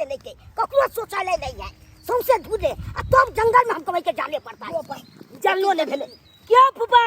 नहीं के ककरो शौचालय नहीं है सौंसे धूले आ तब जंगल में हम कमाई के जाले पड़ता है। जंगलो नहीं भेले क्यों फूफा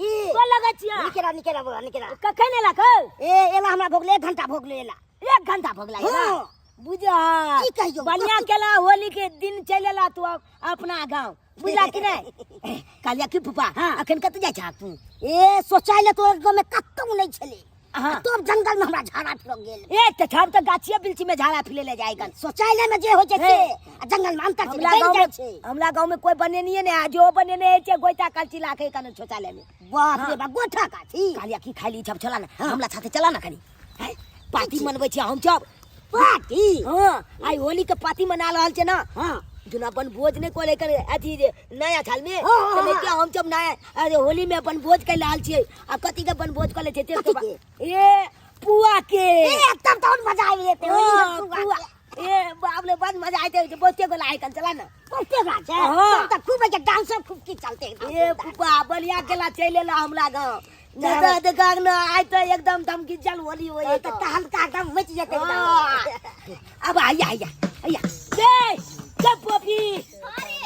की को लगै छियै निकेरा निकेरा बोला निकेरा कखन एला कौ ए एला हमरा भोगले एक घंटा भोगले एला एक घंटा भोगला हाँ। बुझा की कहियौ? बढ़िया केला होली के दिन चलि एला तू अपना गाँव बुझला कि नहीं कहलिया की फूफा हाँ। अखन कतऽ जाइ छह तू ए शौचालय तो गाँव में कतौ नहीं छले हाँ। तब जंगल में हमरा झाड़ा फिर गेल ए तऽ हम तऽ गाछिए बिलछी में झाड़ा फिरे ले जाए गन शौचालय में जे होइ छै से हे। आ जंगल में अंतर छै हमरा बनि गाँव जाइ में छै हमरा गाँव में कोई बनेनिए नहीं आ जो बनेने है छै गोइठा कलची लाके कने शौचालय में बाप रे बाप गोठा काछी कहलिया की खाली सब चला ना हमरा साथे चला ना कनी हैं? पार्टी मनबै छी हम सब पार्टी हाँ आइ होली के पार्टी मना रहल छै ना हाँ जुना अपन भोज नहीं करे कर अथी जे नया साल में हाँ, हाँ, तऽ हाँ। नहीं हम सब नया अरे होली में अपन भोज कर रहल छियै आ कथी के अपन भोज कर ले छै तेल के कथी ए पुआ के ए तब तो और मजा आबि जेतै हाँ, होली में पुआ ए बाप रे बड़ मजा आइते छै बहुते गोला आइ चला ना बहुते बात छै हाँ। तब तऽ खूब होइ छै डांसो खूब की चलते एकदम ए फुफा बढ़िया केला चलि एला हमरा गाँव नहीं तऽ देखा ना आइ तऽ एकदम धमकी जल होली हो तऽ टहलका एकदम मचि जेतै एकदम अब आइया आइया आइया ए जब पॉपी अरे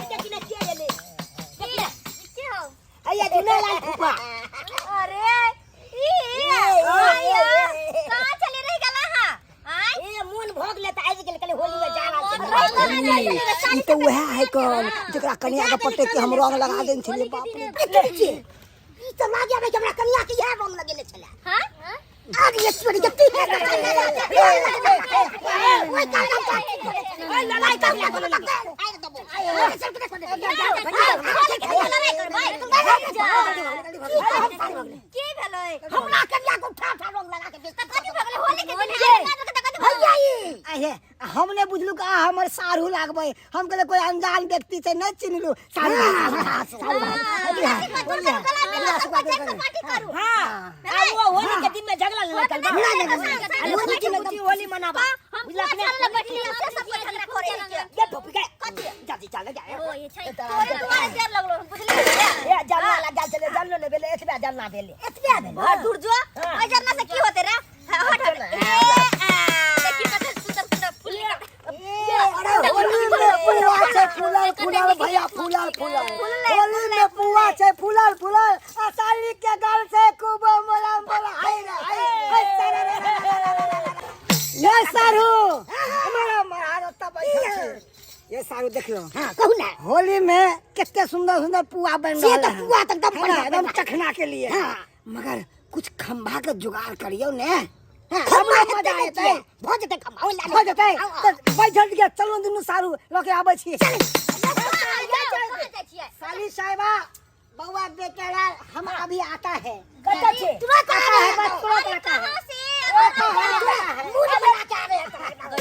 देखी ना के एले के हौ आइया जुना लाल फुफा अरे ई आया कहाँ चले रही गला हां आय ए मोन भोग ले तऽ आबि गेल कहले होली में जा रहल छै ई तऽ उएह है कन जकरा कनिया के पटे के हम रंग लगा देने छलियै बाप रे देखै छियै ई तऽ लागे आबै कि हमरा कनिया के इएह रंग लगेले छलै हां आग ये चोरी के तू है ओए काका काकी ओए लड़ाई कर कनिया को लगता है आइ दबो की भेलै हमरा कनिया को उठा उठा रंग लगा के बेच कथी भगले होली के दिन कथी भैया ई आहे हम नहि बुझलू कि अहाँ हमर साढ़ू लागबै हम कहलियै कोई अनजान व्यक्ति छै नहि चिन्हलू साढ़ू साढ़ू हां आ वो होली के दिन में झगड़ा लड़ाई कर अरे खुशी खुशी होली मनाबा बुझला कि नहीं ये टोपी के जल्दी चल जा ए जलना लग जा चले जलनो ने भेले एतबे जलना भेले एतबे भेल दूर जो ओइ जरना से की होते रे हट हट ए देखी कते सुंदर सुंदर फूल अरे होली में पुआ छै फूलल फूलल भैया फूलल फूलल होली में पुआ छै फूलल फूलल आ साली के गाल से खूब मोला मोला हाय रे हाय हाय सारे रे रे रे रे रे रे। ये सारू हमारा महाराज तब बैठल छै ये सारू देख लो हां कहू ना होली में कितने सुंदर सुंदर पुआ बन से रहल तऽ है पुआ तऽ एकदम है ना, बढ़िया एकदम चखना के लिए हाँ। मगर कुछ खंभा के जुगाड़ करियो ने हाँ, खंभा हेतै मजा नहि एतै छियै। भऽ जेतै खम्भा ओहि लए हो जेतै आउ, आउ। तऽ बैठल के चलू दुनू सारू लऽ के आबै छी साली साहिबा बउआ बेटा हम अभी आता है कतऽ छै तुरंत आता है बस तुरंत आता है मुंह बना के आबे है तोहर बाबू।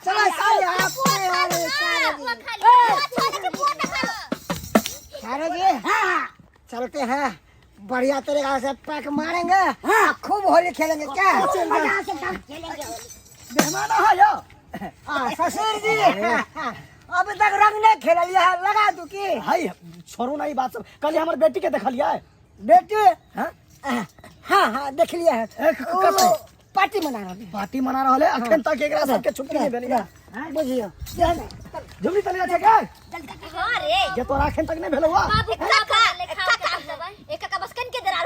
चलो साली आप अरे सारो जी हाँ चलते हैं बढ़िया तरीका से पैक मारेंगे हाँ। खूब होली खेलेंगे क्या मजा से एकदम खेलेंगे होली। मेहमान हो यो ससुर जी अभी तक रंग नहीं खेललिए है लगा दू की हाय छोड़ू ना ई बात सब कल हमर बेटी के देखलियै बेटी हाँ? हाँ हाँ देख लिया है ए, कतऽ? ओ, पार्टी मना रहल है। पार्टी मना रहल है अखन तक एकरा सबके छुट्टी नहीं भेल है बुझियो जे है ना झुमरी चले जा छै के जे तोरा अखन तक नहीं भेल हुआ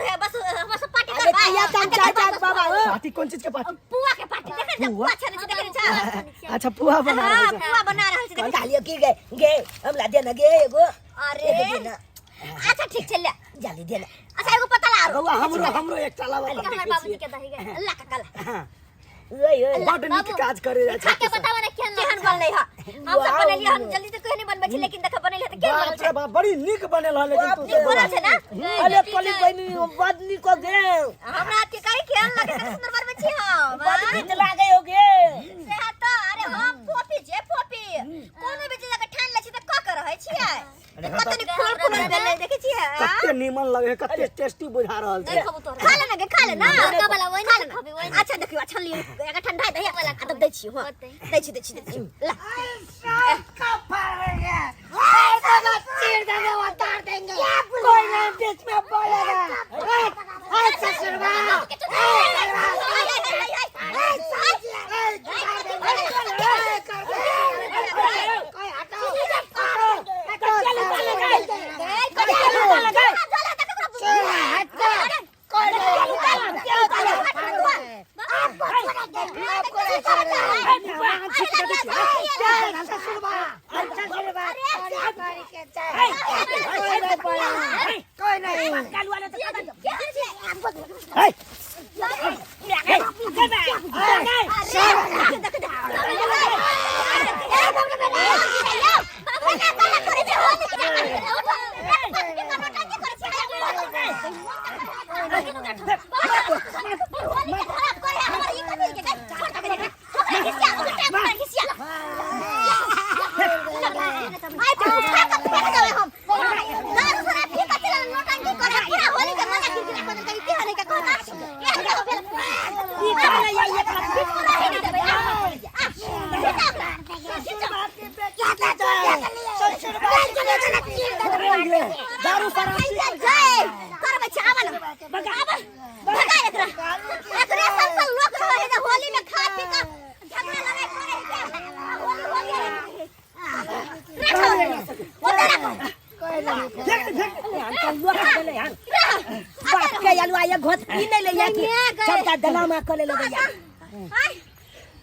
अरे किया तम चार चार बाबा हो पार्टी कौन चीज के पार्टी पुआ के पार्टी देखे छ पुआ छने छ देखे छ अच्छा पुआ बना हां रहल छै पुआ बना रहल छ देखे कहलियो की गे गे हमरा दे ना गे एगो अरे एगो दे ना अच्छा ठीक छै ले जल्दी दे ना अच्छा एगो पता ला रउआ हमरो हमरो एकटा लावा हमर देखै बाबूजी छियै के दही गे अल्लाह का कला ओए ओए बड नीक काज करे जाइ खा छै के बतावा ना केहन केहन बनलै ह हम सब बनेलियै हम जल्दी से कहियो नहीं बनबै छी लेकिन देख बनेलियै त केहन बनल बाप छै रे बाप बड़ी नीक बनेल हन लेकिन तू नीक बनल छै ना अरे कली बहिनी बड नीक हो गे हमरा हाथ के कहीं केहन लगे कते सुंदर बनबै छी हम बड नीक लागे हो गे से त अरे हम फोफी जे फोफी कोनो भी चीज अगर ठान लै छी त क के रहै छियै कते नीक फूल फूल भेलै देखै छियै कते नीमन लगे है कते टेस्टी बुझा रहल छै खा ले ना गे खा ले ना वाला ओइ ना खबे ओइ अच्छा देखियो अच्छा लियो एका ठंडा दही वाला आ तब दै छी हां दै छी दै छी दै छी ला सबका फाड़ेंगे सबका चीर देंगे उतार देंगे कोई नहीं बीच में बोलेगा ए, ए, ससुरवा ए, खराब करे छै रे। चल ससुरबा, ससुरबा करे के छै। कोई नहीं पड़ा, कोई नहीं। दारू शराब होली में खा पी का झगड़ा लड़ाई करे के होली होली रखो बाप के अलुआ ये घोट पी नहीं ले या कि सबटा दलामा कर ले लगैया।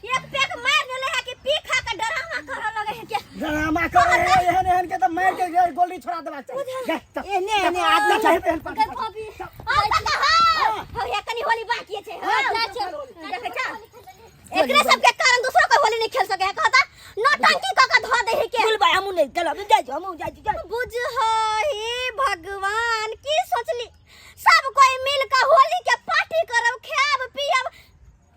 एक पैक मार देले है कि पी खा के डरामा करऽ लगे है के। ड्रामा करे है, एहन एहन के त मार के गोली छोड़ा देबाक चाही। जा, चल। एने एने आदमी चल, एहन पर। और काका हां हो हे कनी होली बाकी छै। हां देखै छ, एकरे सब के कारण दूसरो के होली नहीं खेल सके है। कहता नौटंकी क के धो दे है के। कुल भाई हमू नहीं चलो जाइ हमू जाइ जाइ। बुझ हे भगवान की सोचली, सब कोई मिल के होली के पार्टी करब, खायब पियब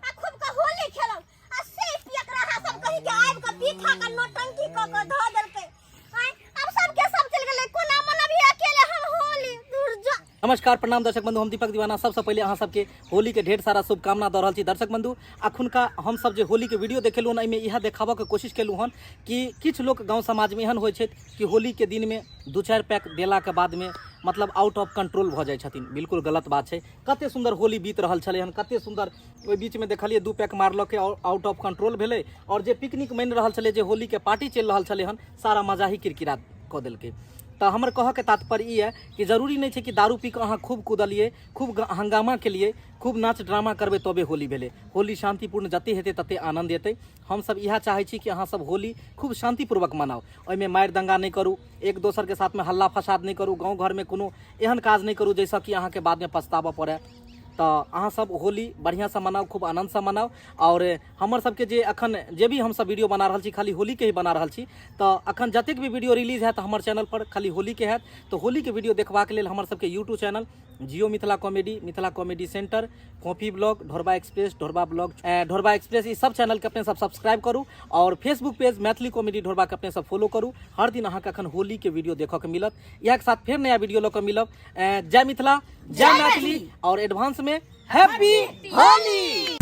आ खूब के होली खेलब, आ से पियक रहा सब कही के आबि के पी खा के नौटंकी क के धो देलकै। आँय, अब सबके सब चलि गेलै, कोना मनबिहे अकेले हम होली, दूर जा। नमस्कार प्रणाम दर्शक बंधु, हम दीपक दीवाना सबसे पहले अहाँ सबके होली के ढेर सारा शुभकामना दऽ रहल छी। दर्शक बंधु, अखुनका हम सब जे होली के वीडियो देखेलहुँ हन, एहिमे इएह देखाबऽ के कोशिश केलहुँ हन कि किछु लोक गाँव समाजमे एहन होइ छथि कि होली के दिनमे 2-4 पैक देलाके बादमे मतलब आउट ऑफ कंट्रोल भऽ जाइ छथिन। बिल्कुल गलत बात छै। कते सुन्दर होली बीत रहल छलै हन, कते सुन्दर ओहि बीचमे देखलियै 2 पैक मारलकै और आउट ऑफ कंट्रोल भेलै, और जे पिकनिक मनि रहल छलै, जे होलीके पार्टी चलि रहल छलै हन, सारा मजा ही किरकिरा कऽ देलकै। तऽ हमर कहऽके तात्पर्य ई यऽ कि जरूरी नहि छै कि दारू पी कऽ अहाँ खूब कुदलियै, खूब हंगामा केलियै, खूब नाच ड्रामा करबै तबे होली भेलै। होली शान्तिपूर्ण जते हेतै तते आनन्द एतै। हमसब इएह चाहै छी कि अहाँ सब होली खूब शान्तिपूर्वक मनाउ, ओहिमे मारि दंगा नहि करू, एक दोसरके साथमे हल्ला फसाद नहि करू, गाँव घरमे कोनो एहन काज नहि करू जाहिसँ कि अहाँके बादमे पछताबऽ पड़ै। तऽ अहाँ सब होली बढ़िआँसँ मनाउ, खूब आनन्दसँ मनाउ। आओर हमर सबके जे अखन जे भी हमसब वीडियो बना रहल छी, खाली होलीके ही बना रहल छी, तऽ अखन जतेक भी वीडियो रिलीज हैत हमर चैनल पर खाली होलीके हैत। तऽ होलीके वीडियो देखबाक लेल हमर सबके YouTube channel Jio Mithila comedy, Mithila comedy centre, coffee blog, Dhorba express, Dhorba blog, Dhorba express, ई सब चैनलके अपने सब सब्सक्राइब करू और फेसबुक पेज मैथिली कॉमेडी ढोरबाके अपने सब फॉलो करू। हर दिन अहाँके अखन होलीके वीडियो देखऽके मिलत। इएह के साथ फेर नया वीडियो लऽ कऽ मिलब। जय मिथिला, जय मैथिली और एडवांस में हैप्पी होली।